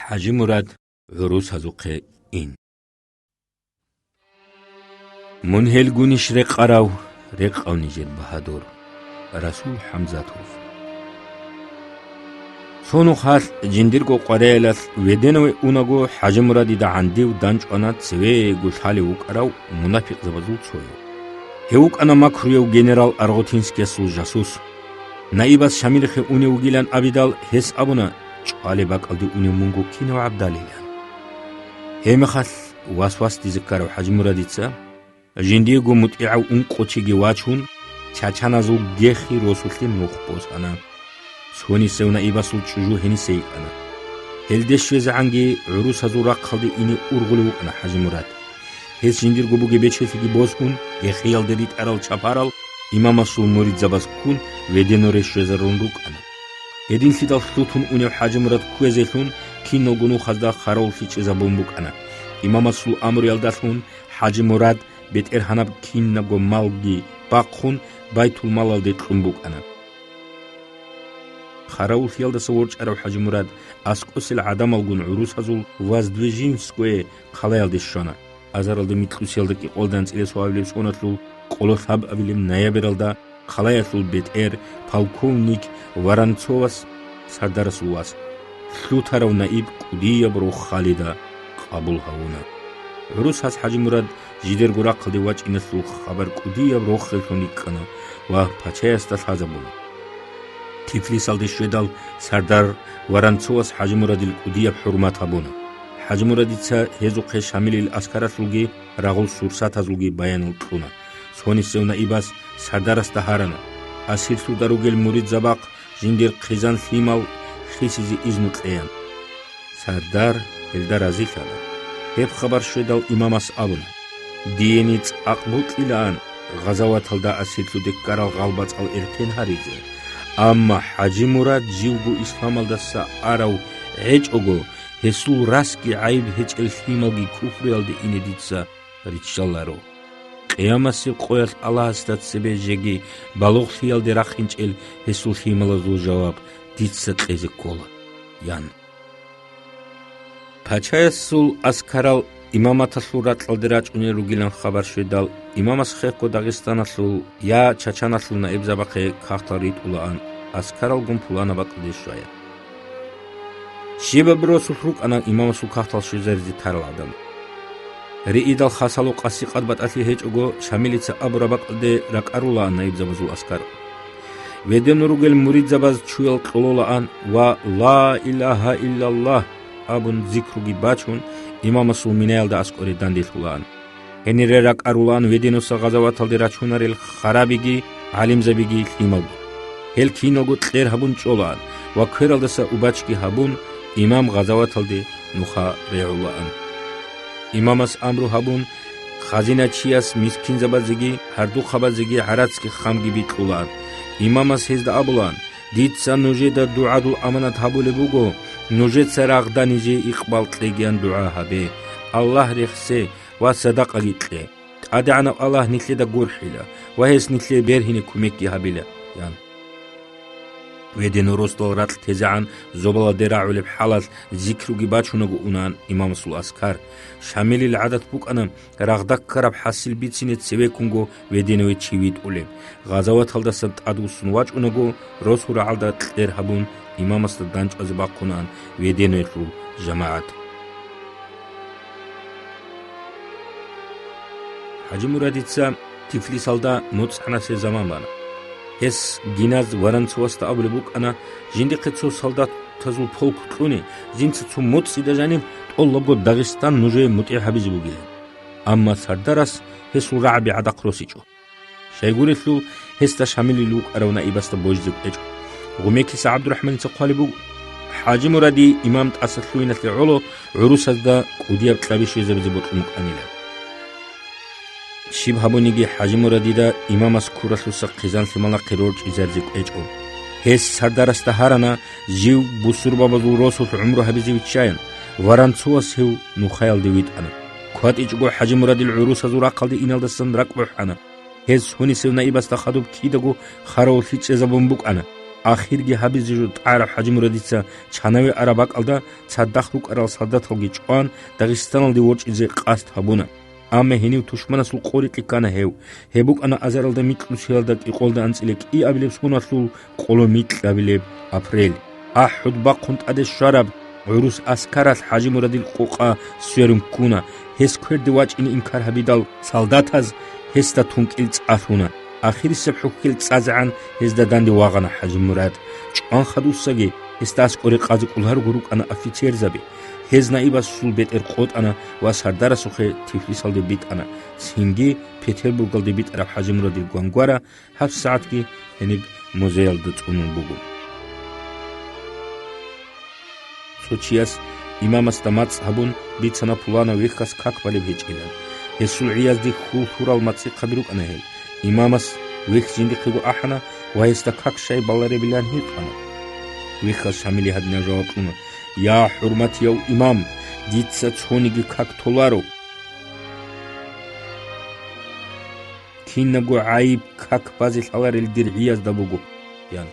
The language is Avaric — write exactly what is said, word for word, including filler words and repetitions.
ХӀажимурад гӀурусазухъе ин. Мун гьелгунищ рекъарав, рекъав нижер багьадур Расул ХӀамзатов. Цо нухалъ жиндирго къваригӀелалъ Веденове унаго, ХӀажимурадида гӀандив дандчӀвана цевего лъалев вукӀарав мунапикъзабазул цояв. Гьев вукӀана макруяв генерал Аргъутинскиясул жасус. Наибас Шамилихъе унев вугилан абидал, гьес абуна: «ЧӀвалеб бакӀалде унев мунго кинав гӀабдалилан?» Гьебмехалъ васвасдизе ккарав ХӀажимурадица, жиндиего мутӀигӀав ункъо чиги вачун, чачаназул гехи росулъе нух босана. Цонисев наибасул чӀужу гьенисе йикӀана. Гьелде щвезегӀанги гӀурусазул рахъалде ине ургъулев вукӀана ХӀажимурад. Гьес жиндирго бугеб бечелъиги босун, гехиялде ритӀарал чапарал имамасул муридзабаз ккун, Веденоре щвезарун рукӀана. Гьединлъидал лъутун унев ХӀажимурад кквезелъун, киналго нухазда хъаравуллъи чӀезабун букӀана. Имамасул амруялдалъун ХӀажимурад бетӀергьанаб кинабго малги бахъун, байтулмалалде кьун букӀана. Хъаравуллъиялдаса ворчӀарав ХӀажимурад аскӀосел гӀадамалгун гӀурусазул Воздвиженское хъалаялде щвана. Азаралда микьусиялда кӀикъоялда анцӀила соабилеб соналъул къоло лъабабилеб ноябралда хъалаялъул бетӀер, полковник Воронцовас, сардарасул вас, лъутарав наиб кӀудияб рохалида къабул гьавуна. ГӀурусаз ХӀажимурад жидерго рахъалде вачӀиналъул хабар кӀудияб рохеллъун йикӀана ва пачаясда лъазабуна. Тифлисалде щведал, сардар Воронцовас ХӀажимурадил кӀудияб хӀурмат гьабуна. ХӀажимурадица гьезухъе Шамилил аскаралъулги рагъул сурсатазулги баянал кьуна. Цонисев наибас сардарасда гьарана, асирлъуда ругел муридзабахъ жиндир хъизан-лъимал хисизе изну кьеян. Сардар гьелда разилъана. Гьеб хабар щведал, имамас абуна: «Дие цӀакъ бокьилаан гъазаваталда асирлъуде ккарал гъалбацӀал эркен гьаризе, амма ХӀажимурад живго исламалдаса арав гьечӀого, гьесул расги гӀайиб гьечӀел лъималги куфруялде ине дица риччаларо. Къиямасеб къоялъ Аллагьасда цебе жеги балугълъиялде рахинчӀел гьесул лъималазул жаваб дица кьезе ккола», – ян. Пачаясул аскарал имаматалъул ракьалде рачӀунел ругилан хабар щведал, имамас хехго Дагъистаналъул я Чачаналъул наибзабахъе кагътал ритӀулаан, аскаралгун пуланаб бакӀалде щваян. Щибаб росулъ рукӀана имамасул кагътал щвезаризе тарал гӀадамал. Риидал хасало къаси-къад батӀалъи гьечӀого, Шамилица абураб бакӀалде ракӀарулаан наибзабазул аскар. Ведено ругел муридзабаз чуял кьололаан ва «Ла илагьа иллаллагь» абун зикруги бачун, имамасул минаялда аскӀоре данделъулаан. Гьенире ракӀарулаан Веденоса гъазаваталде рачунарел харабиги, гӀалимзабиги, лъималги. Гьел киналго кьер гьабун чӀолаан ва квералдаса убачги гьабун, имам гъазаваталде нуха регӀулаан. Имамас амру гьабун, хазиначияс мискинзабазеги, гьардухъабазеги гӀарацги хамги бикьулаан. Имамас гьезда абулаан: «Дица нужеда дугӀадул аманат гьабулеб буго, нужеца рагъда нижее икъбал кьегиян дугӀа гьабе, Аллагь рехсе ва садакъаги кье. ТӀадегӀанав Аллагь нилъеда гурхӀила ва гьес нилъее бергьине кумекги гьабила», – ян. Ведено росдал ракь тезегӀан зобалалде рагӀулеб хӀалалъ зикруги бачунаго унаан имамасул аскар. Шамилил гӀадат букӀана, рагъда ккараб хӀасил бицине цевеккунго Веденове чи витӀулеб. Гъазаваталдасан тӀадвуссун вачӀунаго, росу рагӀалда кьер гьабун, имамасда дандчӀвазе бахъунаан Веденоялъул жамагӀат. ХӀажимурадица Тифлисалда моцӀ-гӀанасеб заман бана. Гьес гиназ Воронцовасда абулеб букӀана, жиндихъе цо солдатазул полк кьуни, жинца цо моцӀида жаниб тӀолабго Дагъистан нужее мутӀигӀ гьабизе бугилан. Амма сардарас гьесул рагӀаби гӀадахъ росичӀо. Щайгурелъул, гьесда Шамилил вукӀарав наибасда божизе кӀвечӀо. Гъумекиса ГӀабдурахӀманица хъвалеб буго: ХӀажимуради имам тӀасалъугьиналъе гӀоло гӀурусазда кӀудияб кьаби щвезабизе бокьун букӀанила. Щиб гьабуниги, ХӀажимурадида имамас ккуралъуса хъизан-лъимал нахъе рорчӀизаризе кӀвечӀо. Гьес сардарасда гьарана, жив бусурбабазул росулъ гӀумру гьабизе виччаян, Воронцовас гьев нухаялде витӀана. КватӀичӀого ХӀажимурадил гӀурусазул рахъалде иналдасан ракӀ бухӀана. Гьез гьунисев наибасда хадуб кидаго хъаравуллъи чӀезабун букӀана. Ахирги гьабизе жо тӀагӀараб ХӀажимурадица чанаве араб бакӀалда цадахъ рукӀарал солдаталги чӀван, Дагъистаналде ворчӀизе къасд гьабуна. Амма гьенив тушманасул къо рикьи ккана гьев. Гьеб букӀана азаралда микьусиялда кӀикъоялда анцӀила кӀиабилеб соналъул къоло микьабилеб апрель. АхӀуд бахъун тӀаде щвараб гӀурус аскаралъ ХӀажимурадил къокъа сверун ккуна. Гьес кверде вачӀине инкар гьабидал, солдатаз гьесда тункӀил цӀа лъуна. Ахирисеб хӀухьел цӀазегӀан гьезда данде вагъана ХӀажимурад. ЧӀван хадусаги гьесда аскӀоре къазе кӀоларого рукӀана офицерзаби. Гьез наибасул бетӀер къотӀана ва сардарасухъе Тифлисалде битӀана, цинги Петербургалде битӀараб ХӀажимурадил гвангвара гьабсагӀатги гьениб музеялда цӀунун буго. Цо чияс имамасда мацӀ гьабун бицана пуланав вехьас как балеб гьечӀилан. Гьесул гӀиязде хьул лъурал мацӀихъаби рукӀана гьел. Имамас вехь жиндихъего ахӀана ва гьесда как щай баларебилан гьикъана. Вехьас Шамилие гьадинаб жаваб кьуна: «Я, хӀурматияв имам, дица цониги как толаро. Кинабго гӀайиб как базе лъаларел дир гӀиязда буго», – ян.